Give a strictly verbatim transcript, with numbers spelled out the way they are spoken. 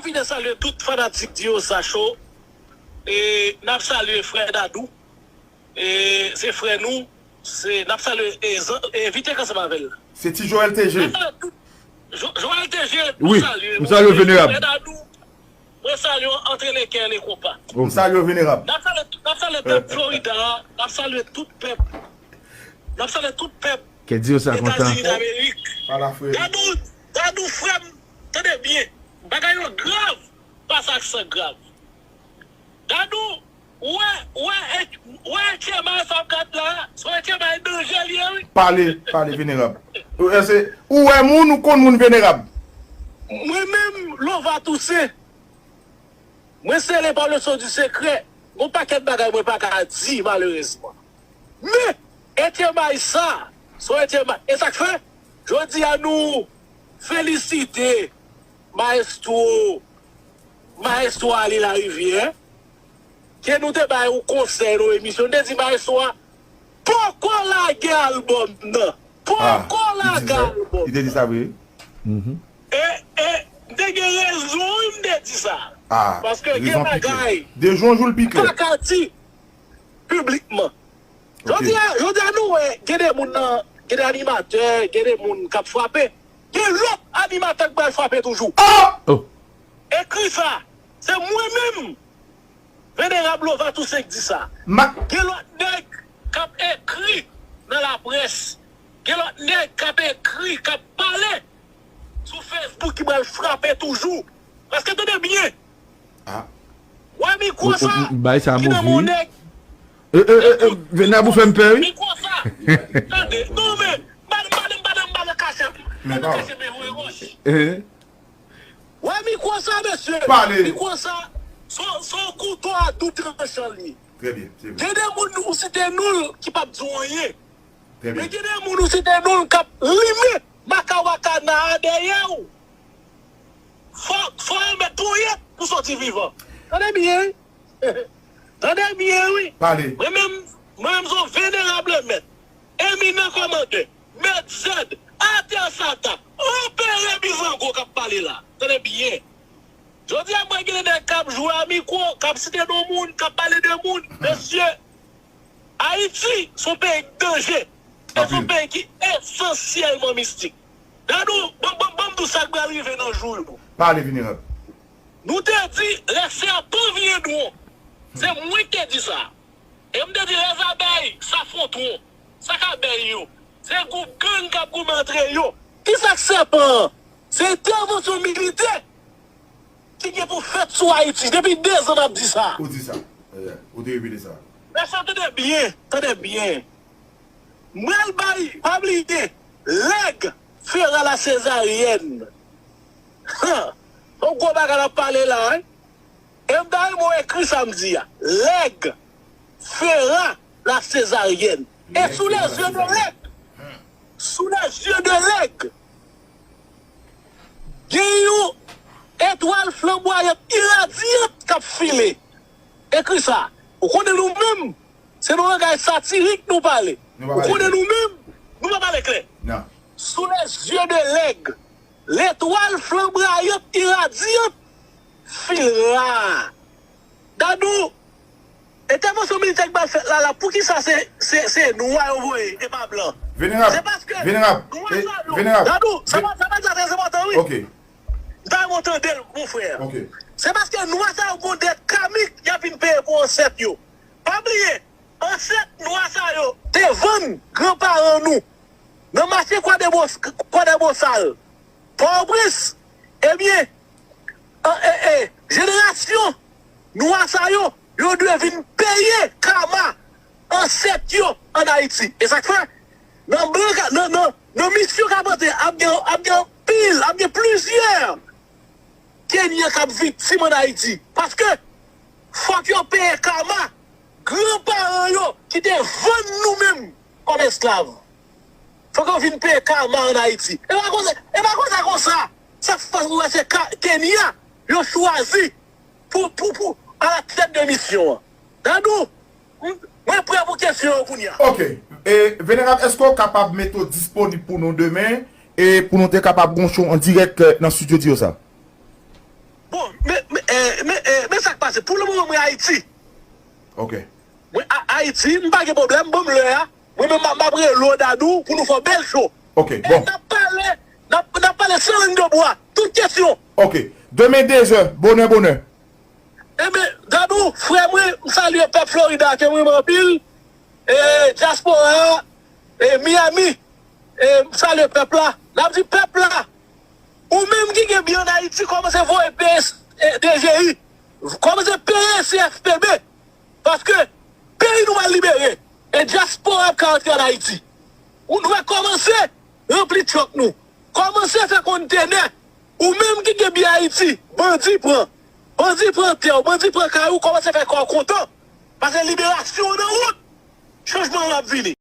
pwofite salye tout fanatik Diyosa Show. E n ap salye frè Dadou. E se frè nou. Se, n ap salye e, zan- e, Vite k ansanm avè l. Se ti Joel T G. N ap salye tout. Jo- Joel T G, Wi, salye, m salye w, venerab. Frè Dadou, mwen salye w, antre leken lekopa. M salye w, venerab. N ap salye, n ap salye pèp Florida, n ap salye tout pèp. N ap salye tout pèp Kè Diyosa kontan. Etazini Damerik. Pala frè. Dadou, Dadou frè m, tande byen. Bagay yo grav, pa sa k san grav. Dadou, ou wè, ou wè, ou wè H M I sa w gad la, se yon H M I danje li ye, wi. Pale, pale, venerab. Ou, e, se, ou wè moun, ou konn moun, venerab. Mwen menm, Lova Toussaint, mwen sele pa leson di sekrè. Gon pakèt bagay mwen pa ka di, malerezman. Men, H M I sa, se yon H M I. E sa k fè, jodi a nou felisite Maestro, Maestro Ali Larivière, ke nou te bay yon konsèy nan emisyon. Nou te di Maestro a poko lage albòm nan. Poko lage albòm. Li te di sa vre. E, e, m te gen rezon, wi, m te di sa. Ah, Paske gen bagay de jou an jou l pi klè. Pa ka di piblikman. Jodi a, jodi a nou wè, gen de moun nan, gen de animatè, gen de moun k ap frape. Gen lòt animatè k pral frape toujou. Oh! Ekri sa. Se mwen menm, Venerab Lova Toussaint k di sa. Ma- Gen lòt nèg k ap ekri nan laprès. Gen lòt nèg k ap ekri, k ap pale sou Facebook ki pral frape toujou. Paske tande byen. Ah. Wè mikwo sa Bay sa ki nan move, mon wi. Nèg. E, e, e, e, Venerab, ou fè m pè, wi. Mikwo sa. Tande. Non, men, m pa, m pa, m pa, m pa nan kache. M pa nan kache, men voye wòch. Eh, Wè mikwo sa, mesye. Pale. Mikwo sa, se se yon kouto a dou tranchan li ye. Trè byen, se vre. Gen de moun ou site non l ki p ap di w anyen. Trè Men byen. gen de moun ou site non l k ap limen makawakana a dèyè w. Fò, fò yo mèt ponyèt pou soti vivan. Tande byen, wi. Tande byen, wi. Pale. Mwen menm, mwen menm se yon venerab mèt, eminan kòmandè, mèt zèd, atè sata, anperè bizango k ap pale la. Tande byen. Jodi a, mwen gen nèg k ap jwe a mikwo, k ap site non moun, k ap pale de moun. Mesye, Ayiti se yon peyi k danje. E se yon peyi ki esansyèlman mistik. Dadou, ban, ban, ban m di w sa k pral rive nan jou yo. Pale, venerab. Nou te di, les serpents viendront. Se mwen ki te di sa. E m te di, les abeilles s'affronteront. Sa k abèy yo? Se gwoup gang k ap goumen antre yo. Ki sa k sèpan an? Se entèvansyon militè ki gen pou fèt sou Ayiti. Depi dezan n ap di sa. Ou di sa. Eh, ou te repete sa. Mesye, tande byen, tande byen. M pral bay, pa bliye, lèg Fera la Sezaryèn. Han! Yon gwo bagay n ap pale la, wi. E m ta renmen w ekri sa m di a. Lèg Fera la Sezaryèn. E sous les yeux de lèg, sous les yeux de lèg, gen yon etwal flanbwayant iradyant k ap file. Ekri sa. Ou konnen nou menm, se nan langaj satirik nou pale. Ou konnen nou menm, nou pa pale klè. Non. Sous les yeux de lèg, l'étoile flamboyante irradiante filera. Dadou, entèvansyon militè k pral fèt la, la, poukisa se, se, se nwa yo voye, e pa blan? Venerab, Se paske venerab, nwa eh, sa yo, venerab, Dadou, sa ve- va, sa va trè enpòtan, wi. Ok, M ta renmen w tande l, mon frè. ok. Se paske nwa sa yo gon dèt kamik y ap vin peye pou ansèt yo. Pa bliye, ansèt nwa sa yo te vann granparan nou nan mache Kwadèbosal, Pòtoprens. Ebyen, an, e, e, jenerasyon nwa sa yo, yo dwe vin peye kama ansèt yo ann Ayiti. E sa k fè, nan blan ka, nan, nan, nan misyon k ap antre, ap gen, ap gen anpil, ap gen plizyè Kenyan k ap viktim ann Ayiti. Paske, fòk yo peye kama granparan yo ki te vann nou menm kòm esklav. Fòk yo vin peye kama ann Ayiti. E pa konsa, e pa konsa, konsa. Sa k fè ou wè se ka, Kenya yo chwazi pou, pou, pou alatèt de misyon an. Dadou, m, mwen prè pou kesyon yo kounye a. Ok. E, venerab, èske w kapab mete w disponib pou nou demen e pou nou te kapab gon show an dirèk, eh, nan estidyo Diyosa? Bon, men, men, eh, men, eh, men sa k pase. Pou le moman, mwen Ayiti. Ok. Mwen a- Ayiti, m pa gen pwoblèm, ban m lè a. Mwen menm, m ap rele w Dadou pou nou fè yon bèl show. Ok, E bon. N ap pale, n ap, n ap pale san lang de bwa. Tout kesyon. Ok. Demen de zè, bonè, bonè. Ebyen, Dadou, frè mwen, m salye pèp Florida ke m renmen anpil. E dyaspora, e Miami, e m salye pèp la. N ap di pèp la, ou menm ki gen byen ann Ayiti, kòmanse voye peye e, D G I. Kòmanse peye C F P B. Paske peyi nou pral libere. E dyaspora ap ka antre ann Ayiti. Ou nou va kòmanse ranpli truck nou. Kòmanse fè kontenè. Ou menm ki gen byen Ayiti, bandi pran. Bandi pran tè w, bandi pran kay ou, kòmanse fè kè w kontan. Paske liberasyon an nan wout. Chanjman an ap vini.